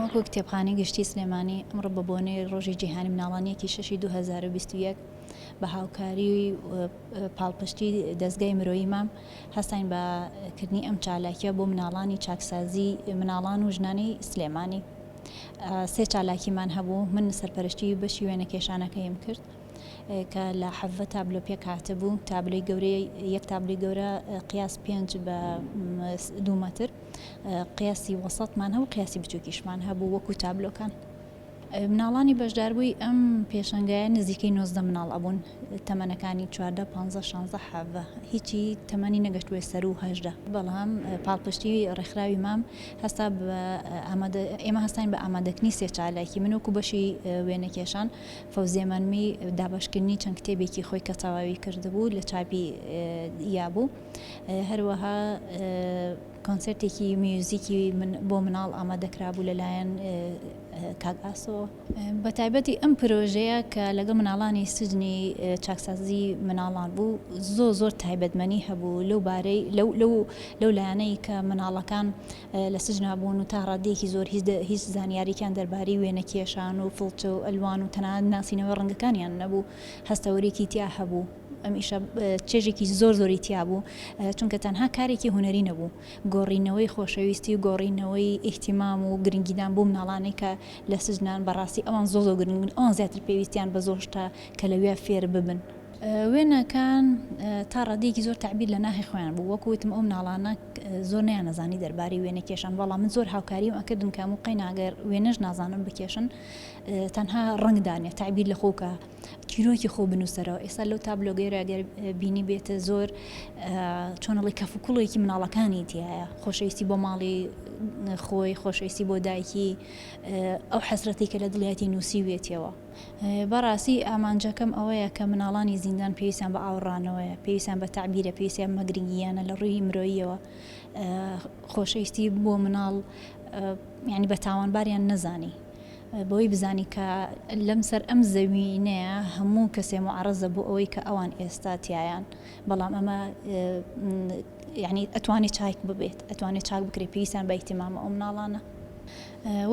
وەکو کتێبخانەی گشتی سلێمانی ئەمڕۆ بە بۆنەی ڕۆژی جیهانی مناڵان یەکی شەشی 2021 بە هاوکاری و پاڵپشتی دەزگای مرۆیی مام هەستاین بە کردنی ئەم چالاکیە بۆ مناڵانی چاکسازی مناڵان و ژنانی سلێمانی. سێ چالاکیمان هەبوو، من سەرپەرشتی بەشی وێنەکێشانەکەیم کرد کە لە حەڤە تابلۆ پێکهاتبوو، تابلۆی گەورەی یەک تابلۆی گەورە قیاس پێنج بە دوو مەتر، قیاسی وەسەتمان هەبوو قیاسی بچووکیشمان هەبوو وەکو تابلۆکان. مناڵانی بەشداربووی ئەم پێشەنگایە نزیکەی 19 مناڵ ئەبوون، تەمەنەکانی 14، 15، 16، 17 هیچی تەمەنی نەگەشتبووە سەروو 18. بەڵام پاڵپشتی ڕێکخراوی مام هەستا بە ئامادە ئێمە هەستاین بە ئامادەکردنی سێ چالاکی من وەکو بەشی وێنەکێشان فەوزیە مەنمی دابەشکردنی چەند کتێبێکی خۆی کە تەواوی کردبوو لە چاپی یابوو هەروەها کۆنسێرتێکی میوزیکی بۆ مناڵ ئامادەکرابوو لەلایەن کاک ئاسۆ. بەتایبەتی ئەم پرۆژەیە کە لەگەڵ مناڵانی سجنی چاکسازی مناڵان بوو زۆر زۆر تایبەتمەنی هەبوو لەو بارەی لەو لەو لەو لایەنەی کە مناڵەکان لە سجنا بوون و تا ڕادەیەکی زۆر هیچ هیچ زانیاریکیان دەربارەی وێنەکێشان و فڵچە و ئەلوان و تەنانەت ناسینەوەی ڕەنگەکانیان نەبوو هەستەوەرێکی تیا هەبوو. ئەم ئیشە چێژێکی زۆر زۆری تیا بوو چونکە تەنها کارێکی هونەری نەبوو گۆڕینەوەی خۆشەویستی و گۆڕینەوەی ئیهتیمام و گرنگیدان بۆ مناڵانەی کە لە سجنان بەڕاستی ئەوان زۆر زۆر گرنگن ئەوان زیاتر پێویستیان بە زۆر شتە کە لەوێ فێر ببن. وێنەکان تا ڕادەیەکی زۆر تەعبیر لە ناخی خۆیان بوو وەکو وتم ئەو مناڵانە زۆر نەیانەزانی دەربارەی وێنەکێشان بەڵام من زۆر هاوکاریم ئەکردن کە هەموو قەیناگەر وێنەش نازانن بکێشن تەنها ڕەنگ دانێ تەعبیر لە خۆ کە چیرۆکی خۆ بنووسەرەوە ئێستا لەو تابلۆگەیرا گەر بینی بێتە زۆر چۆنەڵی کەف و کوڵێکی مناڵەکانی تایە خۆشەویستی بۆ ماڵی خۆی خۆشەویستی بۆ دایکی ئەو حەسرەتی کە لە دڵیەتی نووسیوێتیەوە بەڕاستی ئامانجەکەم ئەوەیە کە مناڵانی زیندان پێویستیان بە ئاوڕانەوەیە پێویستیان بە تەعبیرە پێویستیان بە گرنگیانە لە ڕووی مرۆییەوە خۆشەویستی بۆ مناڵ یعنی بە تاوانباریان نەزانی بەوەی بزانی کە لەم سەر ئەم زەوینەیە هەموو کەسێ موعەڕەزە بۆ ئەوەی کە ئەوان ئێستا تیایان بەڵام ئەمە یعنی ئەتوانێ چاک ببێت ئەتوانێ چاک بکرێت پێویستیان بە ئیهتیمامە ئەو مناڵانە.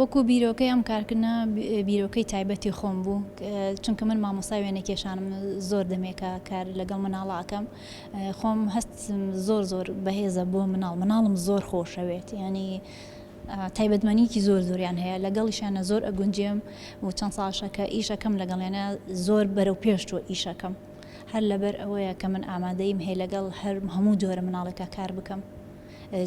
وەکو بیرۆکەی ئەم کارکردنە بیرۆکەی تایبەتی خۆم بوو چونکە من مامۆستای وێنەکێشانم زۆر دەمێکە کار لەگەڵ مناڵا ئەکەم خۆم هەستم زۆر زۆر بەهێزە بۆ مناڵ مناڵم زۆر خۆشەوێت یعنی تایبەتمەنیەکی زۆر زۆریان هەیە لەگەڵیشیانە زۆر ئەگونجێم و چەند ساڵشە کە ئیشەکەم لەگەڵیانە زۆر بەرەو پێش چووە ئیشەکەم هەر لەبەر ئەوەیە کە من ئامادەیم هەیە لەگەڵ هەر هەموو جۆرە مناڵێکا کار بکەم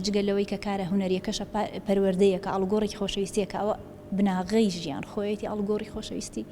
جگە لەوەی کە کارە هونەریەکەشە پەروەردەیەکە ئاڵوگۆڕێکی خۆشەویستیە کە ئەوە بناغەی ژیان خۆیەتی ئاڵوگۆڕی خۆشەویستی.